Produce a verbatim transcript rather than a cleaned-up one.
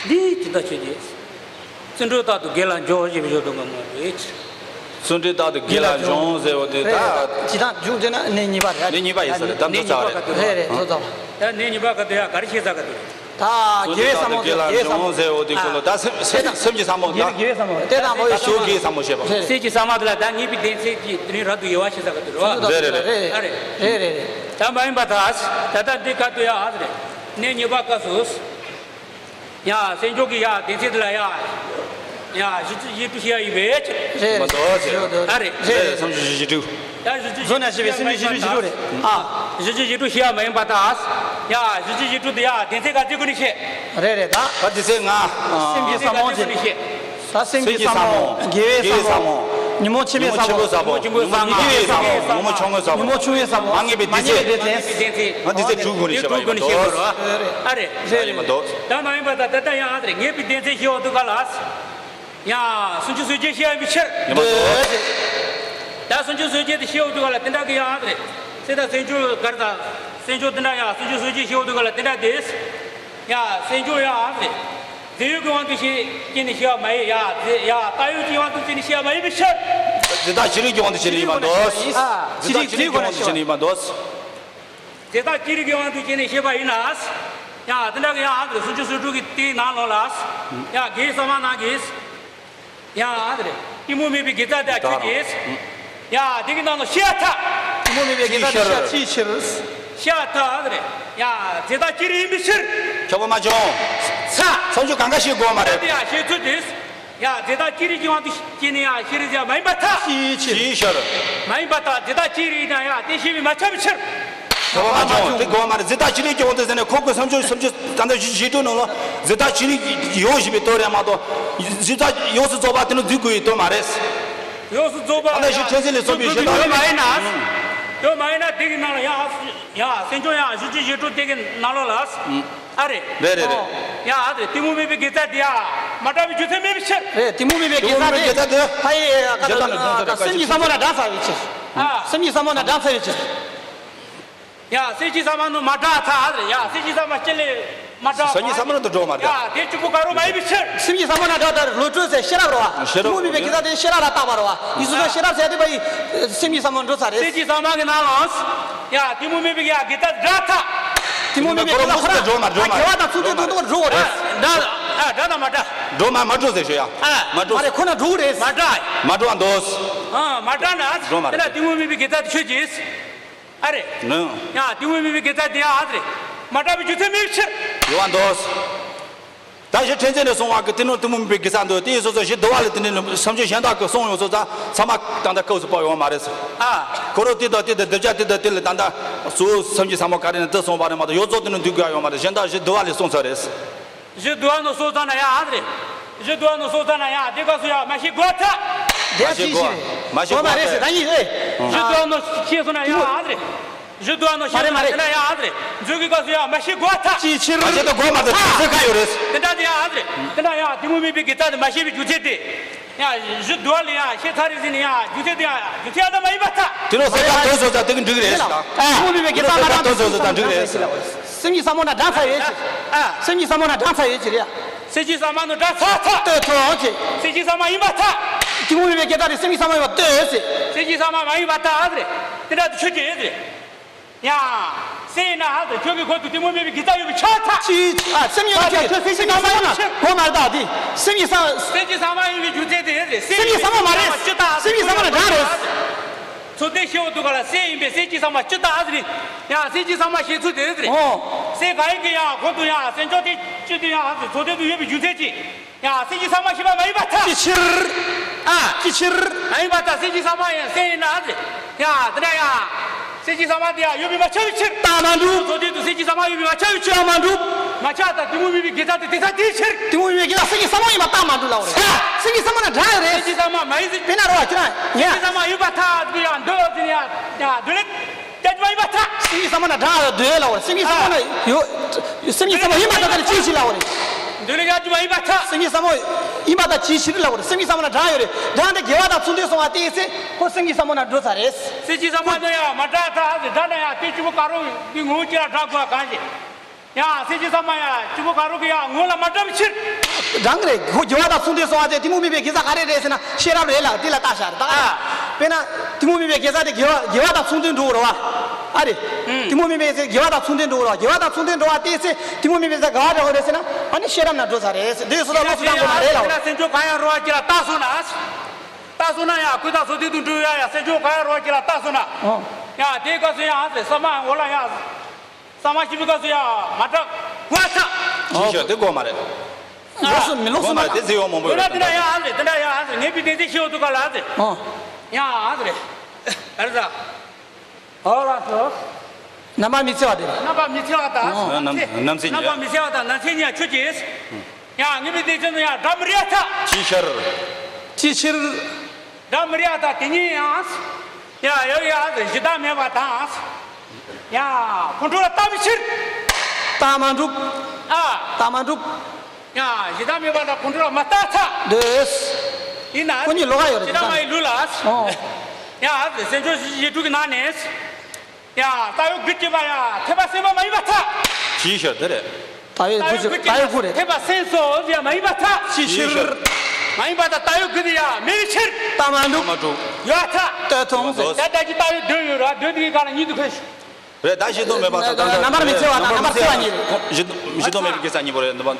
འདི་ཇི་ལྟར་བྱེད་ཀྱི། བརྩོན་འགྲུས་རྟག་ཏུ་དགེ་ལ་འཇོག་ཅེས་པའི་བརྗོད་དུ་འགའ་མོ་རེད། བརྩོན་འགྲུས་རྟག་ཏུ་དགེ་ལ་འཇོག་ཟེར་བ་དེ་ད། རེད། ཇི་ལྟར་འཇུག་ཅེ་ན་གནས་གཉིས་པ་རེད། གནས་གཉིས་པ་ཡིན་ས་རེད། ད་འདི་གནས་གཉིས་པ་ག་དུས་རེད། རེད་རེད། ཐོབ་ཐོབ། ད་གནས་གཉིས་པ་ག་དུས་ཡ་ག་རེ་བཤད་ས་ག་དུས་རེད། ད་དགེ་བའི་བསམ་བློ་དགེ་ལ་འཇོག་ཟེར་བ་དེ་ཁོ་ལ་ད་སེམས་སེམས་སེམས་ཀྱི་བསམ་བློ་ད། དགེ་བའི་བསམ་བློ་དེ་ད་བསམ་བློ་ད་ཞུ་དགེ་བསམ་བློ་བྱེད་པ། རེད། སེམས་ཀྱི་བསམ་བློ་དེ་ལ་ད་ངེས་པའི་བདེན་ཚིག་གི་དེ་རིང་རབ་ཏུ་དབྱེ་བ་ཕྱེ་ས་ག་དུས་རེད་བ། རེད་རེད་རེད། ཨ་རེད། རེད་རེད་རེད། ད་མ་ཡིན་པ་ད་ད་ལྟ་འདི་ག་དུས་ཡ་ཨ་རེད། གནས་གཉིས་པ་སྐབས་སུ། ཡ་སེམས་བྱུང་གི་ཡ་བདེན་ཚིག་དེ་ལ་ཡ། ཡ་བཞི་བཅུ་ཞེ་དྲུག་བཤད་ཡ་ཡིན་པས། རེད་མ་གཏོགས་ཟེར། ཨ་རེད། རེད་རེད། སེམས་བྱུང་བཞི་བཅུ་ཞེ་དྲུག་ཡ་བཞི་བཅུ་བཟོ་ན་ཞེས་པའི་སེམས་བྱུང་ཞེ་དྲུག་ཞེ་དྲུག་རེད། ཨ། བཞི་བཅུ་ཞེ་དྲུག་བཤད་ཡ་མ་ཡིན་པ་དང་། ཡ་བཞི་བཅུ་ཞེ་དྲུག་དེ་ཡ་བདེན་ཚིག་ག་ཚོད་ཀུན་ནས་བཤད། རེད་རེད་ད། ད་དེ་ཚེ་ང་། སེམས་ཀྱི་བསམ་བློ་བྱེད། ད་སེམས་ཀྱི་བསམ་བློ། དགེ་བའི་བསམ་བློ། ཉོན་མོངས་ཆེན་པོའི་བསམ་བློ། ཉོན་མོངས་ཆེན་པོའི་བསམ་བློ། ཉོན་མོངས་ཆུང་ངུའི་བསམ་བློ། ཉོན་མོངས་ཆུང་ངུའི་བསམ་བློ། མ་ངེས་པའི་བདེན་ཚིག་མ་ངེས་པའི་བདེན་ཚིག་ང་དེ་ཚེ་དྲུག་ཀུན་ནས་བཤད་པ་ཡིན་པ་དོ། ཨ་རེད། ཡིན་པ་མ་གཏོགས། ད་མ་ཡིན་པ་ད་ད་ལྟ་ཡང་ཨ་རེད། ངེས་པའི་བདེན་ཚིག་ཤེས་འོ་དུ་ག་ལ། ཡང་སུམ་ཅུ་སོ་བརྒྱད་ཤེས་ཡ་ཡིན་པའི་ཕྱིར། ཡིན་པ་མ་གཏོགས། ད་སུམ་ཅུ་སོ་བརྒྱད་དེ་ཤེས་འོ་དུ་ག་ལ་དེ་འདྲ་གི་ཡང་ཨ་རེད། ཚེ་ད་སེམས་བྱུང་ག་རེ་ད། སེམས་བྱུང་དེ་འདྲ་ཡང་སུམ་ཅུ་སོ་བརྒྱད་ཤེས་འོ་དུ་ག་ལ་དེ་འདྲ་དེ། ཡ་སེམས་བྱུང་ཡ་ཨ་རེད། རྫས་ཡོད་ཀྱི་དབང་དུ་བྱས་ཀྱི་ནི་ཤེས་པ་མ་ཡིན་ཡ། རྫས་ཡ་བཏགས་ཡོད་ཀྱི་དབང་དུ་བྱས་ནི་ཤེས་པ་མ་ཡིན་པའི་ཕྱིར། རྫས་བཏགས་ཅི་རིགས་ཀྱི་དབང་དུ་བྱས་ནི་ཡིན་པ་འདོད། ཨ། རྫས་བཏགས་ཅི་རིགས་ཀྱི་དབང་དུ་བྱས་ནི་ཡིན་པ་འདོད། རྫས་བཏགས་ཅི་རིགས་ཀྱི་དབང་དུ་བྱས་ནི་ཤེས་པ་ཡིན་ན། ཡ་དེ་འདྲ་གི་ཡ་ཨ་རེད། སུམ་ཅུ་སོ་དྲུག་གི་དེའི་ནང་ལོགས་ལ། ཡ་དགེ་བའི་བསམ་པ་ནང་གི། ཡ་ཨ་རེད། གཏི་མུག་མེད་པའི་དགེ་རྩ་དེ་ཁྱོད་ཀྱིས། ཡ་དེ་གི་ནང་ལ་ཤེས་ཐལ། གཏི་མུག་མེད་པའི་དགེ་རྩ་དེ་ཤེས་ཅིའི་ཕྱིར། ཤེས་ཐལ་ཨ་རེད། ཡ་རྫས་བཏགས་ཅི་རིགས་ཡིན་པའི་ཕྱིར། ཁྱབ་པ་མ་བྱུང་། ཚ། སུམ་ཅུ་གང་ག་ཤེས་དགོས་མ་རེད། དེ་ཡ་ཤེས་ཚུལ་དེ། ཡ་རྫས་བཏགས་ཅི་རིགས་ཀྱི་དབང་དུ་བྱས་ནས་ཡ་ཤེས་རིགས་ཡ་མ་ཡིན་པར་ཐལ། ཅིའི་ཕྱིར། མ་ཡིན་པར་ཐལ། རྫས་བཏགས་ཅི་རིགས་ཡིན་ན་ཡ་དེ་ཤེས་པས་མ་ཁྱབ་པའི་ཕྱིར། ཁྱབ་པ་མ་བྱུང་། དེ་དགོས་མ་རེད། རྫས་བཏགས་ཅི་རིགས་ཀྱི་དབང་དུ་ཟེར་ནས་ཁོ་ཁོས་སུམ་ཅུ་སུམ་ཅུ་ད་ལྟ་བཞི་བཞི་དྲུག་ནང་ལ་རྫས་བཏགས་ཅི་རིགས་ཡོད་ཞེས་པའི་དོན་རེད་མ་གཏོགས། རྫས་བཏགས་ཡོངས་སུ་རྫོགས་པ་དེ་ནི་འཛུགས་དགོས་ཡི་དོན་མ་རེད། ཡོངས་སུ་རྫོགས་པ་ད་ལྟ་བཞི་ཕྲན་ཚེགས་ལས་གསུངས་པའི་གཞན་དག་ཡོད་མ་ཡིན་ན། ཡོད་མ་ཡིན་ན་དེ་གི་ནང་ལ་ཡང་ཡང་སེམས་བྱུང་ཡང་བཞི་བཅུ་ཞེ་དྲུག་དེ་གི་ནང་ལོགས་ལ། ཨ་རེད། རེད་རེད་རེད། ཡང་ཨ་རེད། གཏི་མུག་མེད་པའི་དགེ་རྩ་དེ་ཡང་མ་དྲག་པའི་རྒྱུ་མཚན་མེད་པའི་ཕྱིར། རེད། གཏི་མུག་མེད་པའི་དགེ་རྩ་དེ་ཕ་ཡི་ཀ་ད་སེམས་ཀྱི་བསམ་བློ་ལ་དྲག་ཚར་བའི་ཕྱིར། ཨ། སེམས་ཀྱི་བསམ་བློ་ལ་དྲག་ཚར་བའི་ཕྱིར། ཡང་སེམས་ཀྱི་བསམ་བློ་ནི་མ་དྲག་ཚར་རེད། ཡང་སེམས་ཀྱི་བསམ་བློ་སྤྱི་ལས་མ་དྲག་སོ་གཉིས་བསམ་བློ་དུ་འགྲོ་མ་རེད། ཡང་དེ་གཅིག་པུ་ག་རུ་མ་ཡིན་པའི་ཕྱིར། སེམས་ཀྱི་བསམ་བློ་ན་དྲག་ད་བློ་གྲོས་ཟེར་ཤེས་རབ་རོ། ཤེས་རབ། གཏི་མུག་མེད་པའི་དགེ་རྩ་དེ་ཤེས་རབ་ལ་བརྟག་པ་རོ། ཡིག་གཟུགས་ཤེས་རབ་ཟེར་དེ་བ་ཡི་སེམས་ཀྱི་བསམ་བློ་འགྲོ་ཚར་རེད། སེམས་ཀྱི་བསམ་བློ་གི་ནང་ལ། ཡང་གཏི་མུག་མེད་པའི་ཡང་དགེ་རྩ་དྲག་ཐག་གཏི་མུག་མེད་པའི་དགེ་རྩ་ཁོ་ར་འགྲོ་མ་འགྲོ་མ་དགེ་བ་དང་ཚུལ་དེ་དོན་དུ་འགྲོ་རེད། ད་ད་ད་མ་དྲག་འགྲོ་མ་མ་འགྲོ་ཟེར་ཤོད་ཡ། མ་འགྲོ། མ་རེད། ཁོ་ན་འགྲོ་རེད། མ་དྲག་མ་འགྲོ་འདོད། ཨ་མ་དྲག་ན། འགྲོ་མ་རེད། དེ་ན་གཏི་མུག་མེད་པའི་དགེ་རྩ་དེ་ཆོས་ཀྱིས། ཨ་རེད། ནུ། ཡང་གཏི་མུག་མེད་པའི་དགེ་རྩ་དེ་ཡང་ཨ་རེད། མ་དྲག་པའི་རྒྱུ་མཚན་མེད་ཕྱིར། ཡོད་པ་འདོད། ད་གཞི་ཕྲན་ཚེགས་ནས་གསུངས་པ་གི་དེ་ནོ་གཏི་མུག་མེད་པའི་དགེ་རྩ་འདོད་དེ་ཡིན་སོ་སོ་གཞི་འདུལ་བ་ལས་དེ་འདྲའི་སེམས་ཅན་གཞན་དག་གི་གསུངས་ཡོང་སོ་ཙང་ཚང་མ་ད་ལྟ་སྐབས་སུ་བབས་ཡོང་མ་རེད། ཨ། ཁོ་རོ་དེ་དང་དེ་དང་སྡེབ་སྦྱར་དེ་དང་དེ་ལས་ད་ལྟ་གཙོ་བོ་སེམས་ཀྱི་ཚང་མ་ག་རེ་ནས་དེ་གསུངས་པ་རེད་མ་གཏོགས་ཡོངས་རྫོགས་དེ་ནོ་འདུལ་དགོས་ཡ་ཡོད་མ་རེད། གཞན་དག་གཞི་འདུལ་བ་ལས་གསུངས་ཚར་རེད། གཞི་འདུལ་བ་ནོ་སོ་ཙང་ན་ཡང་ཨ་རེད། གཞི་འདུལ་བ་ནོ་སོ་ཙང་ན་ཡང་དེ་སྐབས་སུ་ཡང་མ་ཤེས་དགོས་ཐག་དེ་མ་ཤེས་ཅི་ཞིག་དགོས་རེད། མ་ཤེས་དགོས་ཐག་ད་ཡིན་ཨེ། གཞི་འདུལ་བ་ནོ་ཤེས་སོང་ན་ཡང་ཨ་རེད། གཞི་འདུལ་བ་ནོ་ཤེས་མ་རེད་སོང་ན་ཡང་ཨ་རེད། འཛུལ་གྱི་སྐབས་སུ་ཡང་མ་ཤེས་དགོས་ཐག་ཅིའི་ཕྱིར། མ་ཤེས་ད་དགོས་མ་ཐག་ཅིའི་ཕྱིར་ཁ་ཡོད་རེད། དེ་འདྲ་དེ་ཡང་ཨ་རེད། དེ་འདྲ་ཡང་གཏི་མུག་མེད་པའི་དགེ་རྩ་དེ་མ་ཤེས་པའི་རྒྱུ་མཚན་དེ། ཡང་གཞི་འདུལ་བ་ལས་ཡང་ཤེས་ཚར་རེད་ཟེར་ནས་ཡང་རྒྱུ་མཚན་དེ་ཡང་རྒྱུ་མཚན་ཨ་ད་མ་ཡིན་པ་ཐག་དེ་ནོ་སེ་ཀ་དོན་སོ་ཙང་དེ་གི་འགྲིག་རེད་ཟེར་ལ། ཨ། གཏི་མུག་མེད་པའི་དགེ་རྩ་མ་དྲག་དོན་སོ་ཙང་འགྲིག་རེད་ཟེར། སེམས་ཀྱི་བསམ་བློ་ན་དྲག་ཚར་ཡོད་ཅེས། ཨ། སེམས་ཀྱི་བསམ་བློ་ན་དྲག་ཚར་ཡོད་ཅེས་རེད། སེམས་ཀྱི་བསམ་བློ་ན་དྲག་ཚར་ཚར། ལྟོས་ཐོག་ཅེས། སེམས་ཀྱི་བསམ་བློ་ཡིན་པ་ཐག་གཏི་མུག་མེད་པའི་དགེ་རྩ་དེ་སེམས་ཀྱི་བསམ་བློ་ཡིན་པ་ལྟོས་ཟེར། སེམས་ཀྱི་བསམ་བློ་མ་ཡིན་པ་ཐག་ཨ་ཟེར། དེ་འདྲ་དུ་ཆོས་ཀྱི་ཨེ་ཟེར། ཡ། སེམས་ཡིན་ན་ཨ་ཟེར་ཁྱོད་ཀྱི་ཁོ་ཐུག་གཏི་མུག་མེད་པའི་དགེ་རྩ་ཡོད་པའི་ཆ་ཐག་ཅི། ཨ་སེམས་ཡོད་ན་ཁྱོད་ཁྱོད་སེམས་ཀྱི་བསམ་བློ་ན་གོ་མ་རེད་ད་དེ་སེམས་ཀྱི་བསམ། སེམས་ཀྱི་བསམ་བློ་ཡིན་པའི་རྒྱུ་མཚན་དེ་ཨེ་ཟེར། སེམས་ཀྱི་བསམ་བློ་མ་རེད། སེམས་ཀྱི་བསམ་བློ་ན་དྲག་རེད། ཚོ་དེ་ཤེས་འོ་དུ་ག་ལ་སེམས་ཡིན་པའི་སེམས་ཀྱི་བསམ་བློ་སྤྱི་དང་ཨ་ཟེར། ཡང་སེམས་ཀྱི་བསམ་བློ་ཤེས་ཚུལ་དེ་རེད། ཨོ། སེམས་གང་ཡིན་གྱི་ཡང་ཁོ་ཐུག་ཡང་སེམས་བྱུང་དེ་སྤྱི་དུ་ཡང་ཨ་ཟེར་ཚོ་དེ་དུ་ཡོད་པའི་རྒྱུ་མཚན་ཅི། ཡང་སེམས་ཀྱི་བསམ་བློ་ཤེས་པ་མ་ཡིན་པ་ཐག་ཅི་ཕྱིར། ཨ། ཅི་ཕྱིར། མ་ཡིན་པ་ཐག་སེམས་ཀྱི་བསམ་བློ་ཡང་སེམས་ཡིན་ན་ཨ་ཟེར། ཡང་དེ་འདྲ་ཡང་། སེམས་ཀྱི་བསམ་བློ་དེ་ཡང་ཡོད་པའི་མ་ཆགས་པའི་ཕྱིར། རྟགས་མ་གྲུབ། ཚོ་དེ་དུ་སེམས་ཀྱི་བསམ་བློ་ཡོད་པའི་མ་ཆགས་པའི་ཕྱིར། རྟགས་མ་གྲུབ། མ་ཆགས་ད་གཏི་མུག་མེད་པའི་དགེ་རྩ་དེ་དེ་ས་དེའི་ཕྱིར། གཏི་མུག་མེད་པའི་དགེ་རྩ་སེམས་ཀྱི་བསམ་བློ་ཡིན་པ་རྟགས་མ་གྲུབ་ལབ་པ་རེད། སེམས་ཀྱི་བསམ་བློ་ན་དྲག་ཡོད་རེད། སེམས་ཀྱི་བསམ་བློ་མ་ཡིན་ཟེར། དཔེར་ན་རོ་ཁྱོད་རང་ཡ། སེམས་ཀྱི་བསམ་བློ་ཡིན་པ་ཐག་དེ་ཡང་འདོད་ཟེར་ཡ། ཡ་འདོད་ལེ། ཡ་ཅི་མ་ཡིན་པ་ཐག་སེམས་ཀྱི་བསམ་བློ་ན་དྲག་ཡོད་འདོད་ལབ་པ་རེད། སེམས་ཀྱི་བསམ་བློ་ན་ཡོད། སེམས་ཀྱི་བསམ་བློ་ཡིན་པ་ད་ལྟ་ལ་ཅིའི་ཕྱིར་ལབ་པ་རེད། འདོད་ལེ་ཡ་ཅི་མ་ཡིན་པ་ཐག་སེམས་ཀྱི་བསམ་བློ་ཡིན་པ་ད་ཅིའི་ཕྱིར་ལབ་པ་རེད། སེམས་ཀྱི་བསམ་བློ་ན་དྲག་ཡོད་རེད། དྲག་འདི་དགེ་བ་དང་ཚུལ་མཐུན་སོང་བ་དེའི་ཚེ་ཁོ་སེམས་ཀྱི་བསམ་བློ་ན་འགྲོ་ཚར་རེད། སེམས་ཀྱི་བསམ་བློ་ན་ཡ་མ་དྲག་ཐག་ཨ་ཟེར་དྲག་ན་ཡ་དེ་གཅིག་པུ་དཀའ་རུང་འདི་ངོ་བོ་ཅི་ལ་དྲག་དགོས་པ་གང་ཞིག་ཡ། སེམས་ཅན་ཚང་མ་ཡ། གཅུང་པོ་ག་རུ་གི་ཡ་ངོ་ལ་མ་འགྲམ་ཕྱིར། རང་རེད། དགེ་བ་དང་མཚུངས་ལྡན་སོང་བ་དེ་གཏི་མུག་མེད་པའི་དགེ་རྩ་ག་རེ་རེད་ཟེར་ན་ཤེས་རབ་རེད་ལ། དེ་ལ་ལྟ་ཤར་ད། ཨ། དཔེར་ན་གཏི་མུག་མེད་པའི་དགེ་རྩ་དེ་དགེ་བ་དགེ་བ་དང་མཚུངས་ལྡན་འགྲོ་གི་རེད་བ། ཨ་རེད། ཨུམ། གཏི་མུག་མེད་པའི་དགེ་བ་དང་མཚུངས་ལྡན་འགྲོ་གི་རེད་བ། དགེ་བ་དང་མཚུངས་ལྡན་འགྲོ་བ་དེ་ཚེ་གཏི་མུག་མེད་པའི་དགེ་བ་འདྲ་བོ་རེད་ཟེར་ན་ཨ་ནི་ཤེས་རབ་ན་འགྲོ་ས་རེད་ཟེར། དེ་སོ་ད་བློ་སུ་དང་གོ་མ་རེད་ལ། སེམས་བྱུང་གང་ཡང་རུང་བ་ཅིག་ལ་ལྟ་སོང་ན། ལྟ་སོང་ན་ཡ། ཀུན་བཏགས་ཚོགས་སྡེ་དུ་འགྲོ་ཡ་ཡ། སེམས་བྱུང་གང་ཡང་རུང་བ་ཅིག་ལ་ལྟ་སོང་ན། ཨོ། ཡ། དེའི་སྐབས་སུ་ཡ་ཟེར་ས་མ་འོ་ལ་ཡ། ས་མ་ཤི་བའི་སྐབས་སུ་ཡང་མ་དྲག་གོ་ཚ། ཅི་ཤོད་དེ་གོ་མ་རེད། ལོགས་སུ་མི་ལོགས་སུ་གོ་མ་མ་རེད། དེ་ཟེར་ཡོང་མང་པོ་ཡོད་དེ་འདྲ་རེད། ཡང་ཨ་ཟེར། དེ་འདྲ་ཡང་ཨ་ཟེར། ངེས་པའི་གཏན་ཚིགས་ཤེས་འོ་དུ་ག་ལ་ཨ་ཟེར། ཨོ། ཡང་ཨ་ཟེར་རེད། ཨ་རེད་ད། ཨོ་ལགས་སོ། རྣམ་པར་མི་འཚེ་བ་དེ་རེད། རྣམ་པར་མི་འཚེ་བ་དང་། ཨོ། རྣམ་རྣམ་འཚེ་ཉེས། རྣམ་པར་མི་འཚེ་བ་དང་རྣམ་འཚེ་ཉེས་ཆོས་ཀྱིས། ཡང་ངེས་པའི་གཏན་ཚིགས་ནི་ཡང་སྒྲ་མི་རིག་ཚ། ཅིའི་ཕྱིར། ཅིའི་ཕྱིར། སྒྲ་མི་རིག་ཡ་དང་དེ་ཉིད་ཡང་། ཡ་ཡ་ཡ་གཞི་བདག་མེད་པ་དང་། ཡ་ཁོང་ཁྲོ་ལ་ལྟ་བའི་ཕྱིར། རྟགས་མ་གྲུབ། ཨ། རྟགས་མ་གྲུབ། ཡ་གཞི་བདག་མེད་པ་དང་ཁོང་ཁྲོ་ལ་མ་ལྟ་ཚ། འདོད། ཡིན་ན། ཁོ་གཉིས་ལོགས་ཀ་ཡོད་རེད། གཞི་བདག་མ་ཡི་ལུགས་ལ། ཨོ། ཡ་སེམས་བྱུང་བཞི་བཅུ་ཞེ་དྲུག་གི་ནང་ནས། ཡ། ལྟ་བའི་དགུ་སྐྱེས་པ་ཡ་ཐེག་པ་སེམས་པ་མ་ཡིན་པར་ཐལ། ཅིའི་ཕྱིར་དེ་རེད། ལྟ་བའི་དགུ་སྐྱེས་ལྟ་བའི་དགུ་རེད། ཐེག་པ་སེམས་སོ་ཡ་མ་ཡིན་པར་ཐལ། ཅིའི་ཕྱིར། མ་ཡིན་པར་ཐལ། ལྟ་བའི་དགུ་དེ་ཡ་མེད་པའི་ཕྱིར། རྟགས་མ་གྲུབ། ཡོད་ཐལ། ལྟོས་དང་ཟེར། ད་ལྟ་ཅི་ལྟ་བའི་དོན་ཡོད་ར་དོན་དེ་གི་ག་ལ་ཉིད་དུ་ཁེལ། རེད། ད་བཞི་སྟོང་མེད་པ་དང་ད་ལྟ་རྣམ་པར་མི་འཚེ་བ་དང་རྣམ་པར་འཚེ་བ་གཉིས་རེད། བཞི་བཞི་སྟོང་མེད་པའི་དགེ་རྩ་གཉིས་པོ་རེད་འདུག་པ།